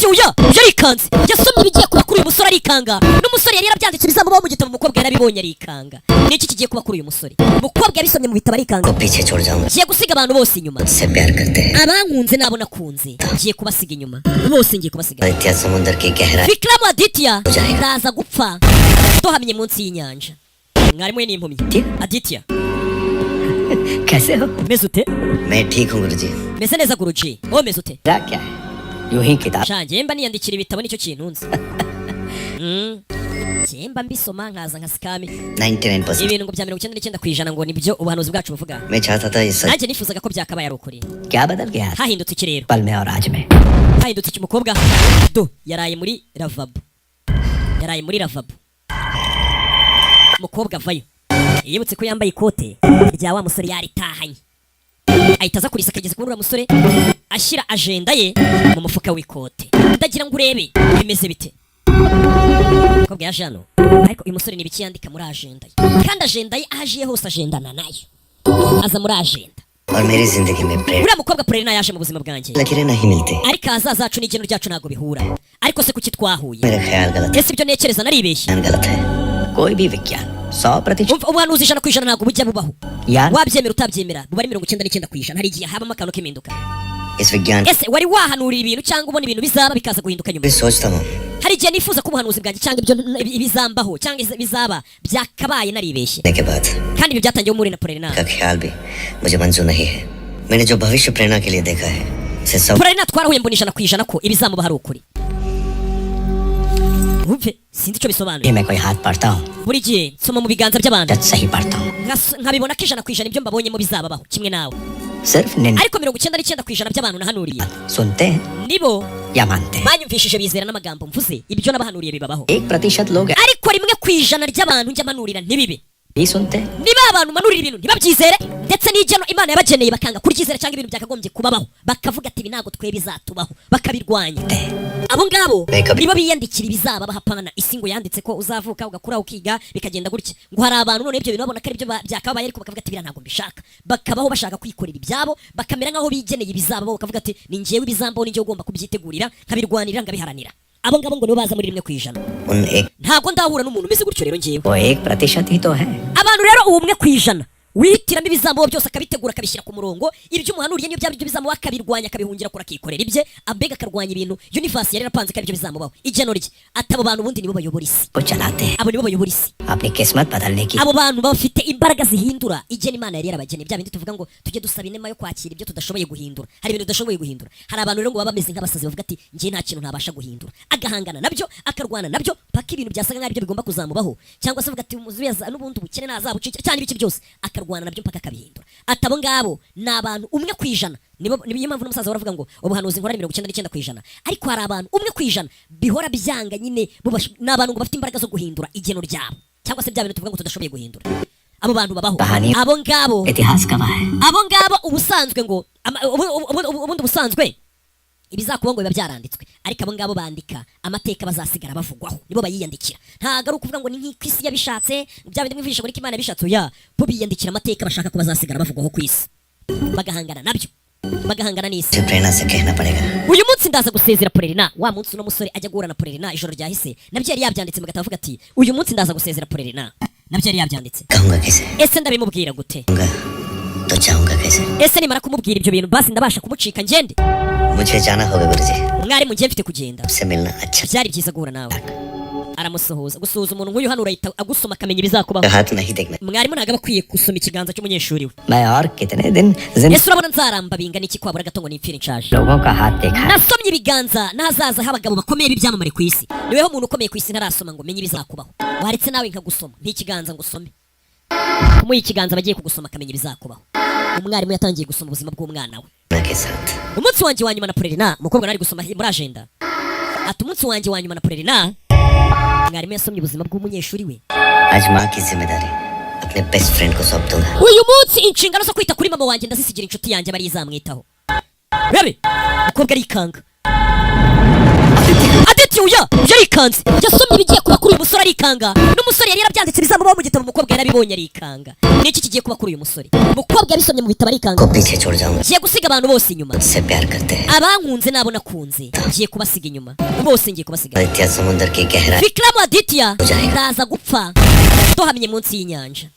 Aditya uya yarikanze, yasomye ibigiye kuba kuri uyu musore arikanga. N'umusore yari yarabyanditse ibizamubaho mu gitabo, umukobwa yarabibonye arikanga. Niki kigiye kuba kuri uyu musore? Umukobwa yabisomye mu bitabo arikanga. को पीछे छोड़ जाऊंगा। Ngiye gusiga abantu bose inyuma. मुझसे प्यार करते हैं। Abankunze n'abo nakunze ngiye kubasiga inyuma bose, ngiye kubasiga. Aditya समुद्र की गहराई Vikram Aditya, ndaza gupfa dohamye munsi y'inyanja. Mwarimu we ni impumyi. Aditya. कैसे हो? Meze ute? मैं ठीक हूँ गुरुजी। Meze neza guruji, wowe meze ute? क्या क्या है, यूं ही किताब Sha, njye mba niyandikira ibitabo, nicyo kintu nzi. Njye mba mbisoma nkaza nka sikami. 99%। Ibintu ngo bya 99% ngo nibyo ubuhanuzi bwacu buvuga. मैं चाहता था ये सच। Nanjye nifuzaga ko byakabaye ari ukuri. क्या बदल गया? Hahindutse iki rero? पल में और आज में। Hahindutse iki? Umukobwa do yaraye muri lavabo, yaraye muri lavabo. Umukobwa avayo yibutse ko yambaye ikote rya wa musore yaritahanye, ahita aza kurisa akageza kuri uriya musore, ashyira ajenda ye mu mufuka w'ikote. Ndagira ngo urebe bimeze bite. Umukobwa yaje hano, ariko uyu musore ni ibiki yandika muri ajenda ye? Kandi ajenda ye aho agiye hose agendana nayo, aza muri ajenda. और मेरी जिंदगी में प्रेरणा Uriya mukobwa Prerna yaje mu buzima bwanjye, लकीरें नहीं मिलती। Ariko ahazaza hacu n'igeno ryacu ntabwo bihura. Ariko se kuki twahuye? मेरा ख्याल गलत है। Ese ibyo ntekereza naribeshye? ख्याल गलत है। कोई भी विज्ञान 100% Umva, ubuhanuzi 100% ntabwo bujya bubaho. यार Wabyemera utabyemera, buba ari 99%. Hari igihe habamo akantu k'impinduka. इस विज्ञान Ese wari wahanurira ibintu cyangwa ubona ibintu bizaba bikaza guhinduka nyuma? भी सोचता हूँ। Hari igihe nifuza ko ubuhanuzi bwanjye cyangwa ibyo ibizambaho cyangwa bizaba byakabaye naribeshye. के बाद Kandi ibyo byatangiye muri na Prerna. का ख्याल भी मुझे मंजूर नहीं है। मैंने जो भविष्य प्रेरणा के लिए देखा है उसे सब Prerna twarahuye, mbona 100% ko ibizamubaho ari ukuri. Wumve, sinzi icyo bisobanuye. ये मैं कोई हाथ पढ़ता हूँ, Buri gihe nsoma mu biganza by'abantu, सच सही पढ़ता हूँ। Nkabibona ko 100% ibyo mbabonyemo bizababaho kimwe nawe. सिर्फ निंदा Ariko 99% by'abantu nahanuriye सुनते हैं nibo या मानते हैं। banyumvishije bizera n'amagambo mvuze, ibyo nabahanuriye bibabaho. 1% लोग Ariko 1% ry'abantu njya manurira ntibibe. भी सुनते हैं। Niba abantu manurira ibintu ntibabyizere, ndetse n'igeno Imana yabageneye bakanga kuryizera, cyangwa ibintu byakagombye kubabaho bakavuga ati ibi ntabwo twe bizatubaho, bakabirwanya, abo ngabo Reka nibo biyandikira ibizababaho. Apana isi ngo yanditse ko uzavuka ugakura ukiga bikagenda gutya. Ngo hari abantu none ibyo bintu babona ko aribyo byakabaye, ariko bakavuga ati biriya ntabwo mbishaka, bakabaho bashaka kwikorera ibyabo, bakamera nk'aho bigeneye ibizabaho, bakavuga ati ni njyewe ibizambaho, ni njyewe ugomba kubyitegurira, nkabirwanirira, nkabiharanira. Abo ngabo ngo nibo baza muri 1%. उन एक Ntabwo ndahura n'umuntu umeze gutyo rero njyewe. वो 1% ही तो है। Abantu rero ubu 1% wihitiramo ibizamuho byose, akabitegura, akabishyira ku murongo, ibyo umuhanuriye niyo byaba ibyo bizamuho akabirwanya, akabihungira kure, akikorera ibye, abega akarwanya ibintu universe yari yarapanze ko aribyo bizamubaho, igeno rye. Ati abo bantu ubundi nibo bayobora isi. वो चलाते हैं। Abo nibo bayobora isi. अपनी किस्मत बदलने की Abo bantu bafite imbaraga zihindura igena Imana yari yarabageneye. Bya bindi tuvuga ngo tujye dusaba inema yo kwakira ibyo tudashoboye guhindura. Hari ibintu tudashoboye guhindura. Hari abantu rero ngo baba bameze nk'abasazi, bavuga ati njye nta kintu ntabasha guhindura, agahangana nabyo, akarwana nabyo paka ibintu byasaga nk'aho aribyo bigomba kuzamubaho, cyangwa se avuga ati umuzuyaza n'ubundi ubukene ntazabucikira cyane, ibiki byose akarwana nabyo mpaka akabihindura. Ati abo ngabo ni abantu 1%. Nibo niyo mpamvu n'umusaza baravuga ngo ubuhanuzi nkora ni 99%, ariko hari abantu 1% bihora byanga nyine. Ni abantu ngo bafite imbaraga zo guhindura igeno ryabo, cyangwa se bya bintu tuvuga ngo tudashoboye guhindura. Abo bantu babaho. Bahani. Abo ngabo, इतिहास गवाह है। abo ngabo ubusanzwe ngo ubundi ubusanzwe ibizakubaho ngo biba byaranditswe, ariko abo ngabo bandika amateka bazasigara bavugwaho, nibo bayiyandikira. Ntabwo ari ukuvuga ngo ni nk'uko isi yabishatse, bya bindi mwivisha ngo niko Imana yabishatse. Oya, bo biyandikira amateka bashaka ko bazasigara bavugwaho ku isi, bagahangana nabyo, bagahangana n'isi. मुझे प्रेरणा से कहना पड़ेगा। Uyu munsi ndaza gusezera Prerna. Wa munsi uno musore ajya guhura na Prerna ijoro ryahise, nabyo yari yabyanditse mu gatabo, avuga ati uyu munsi ndaza gusezera Prerna, nabyo yari yabyanditse. कहूंगा कैसे? Ese ndabimubwira gute? कहूंगा तो जाऊंगा कैसे? Ese nimara kumubwira ibyo bintu, basi ndabasha kumucika ngende? मुझे जाना होगा गुरुजी। Mwarimu, ngiye mfite kugenda. आपसे मिलना अच्छा। Byari byiza guhura nawe. Aramusuhuza. Gusuhuza umuntu nk'uyu hano, urahita agusoma akamenya ibizakubaho. हाथ नहीं देखना। Mwarimu ntabwo aba akwiye gusoma ikiganza cy'umunyeshuri we. मैं और कितने दिन जिंदा Ese urabona nzaramba bingana iki kwabura gato ngo nipfire nshaje? लोगों का हाथ देखा है। Nasomye ibiganza n'ahazaza h'abagabo bakomeye b'ibyamamare ku isi. Niweho muntu ukomeye ku isi ntarasoma ngo menye ibizakubaho. Waretse nawe nkagusoma nk'ikiganza ngo usome. Kumuha ikiganza bagiye kugusoma akamenya ibizakubaho. Umwarimu yatangiye gusoma ubuzima bw'umwana we. के साथ Umunsi wanjye wa nyuma na Prerna. Umukobwa nari gusoma muri agenda, ati umunsi wanjye wa nyuma na Prerna. Mwarimu yasomye ubuzima bw'umunyeshuri we. आज माँ की जिम्मेदारी अपने best friend को सौंप दूंगा। Uyu munsi inshingano zo kwita kuri mama wanjye ndazisigira inshuti yanjye, bari izamwitaho. Bebe umukobwa arikanga. Aditya Oya, yarikanze. Yasomye ibigiye kuba kuri uyu musore arikanga. N'umusore yari yarabyanditse bizamubaho mu gitabo, umukobwa yarabibonye arikanga. Niki kigiye kuba kuri uyu musore? Umukobwa yabisomye mu bitabo arikanga. को पीछे छोड़ जाऊंगा। Ngiye gusiga abantu bose inyuma. मुझसे प्यार करते हैं। Abankunze n'abo nakunze ngiye kubasiga inyuma bose, ngiye kubasiga. Aditya समुद्र की गहराई Vikram Aditya, Ujyayo. ndaza gupfa ndohamye munsi y'inyanja.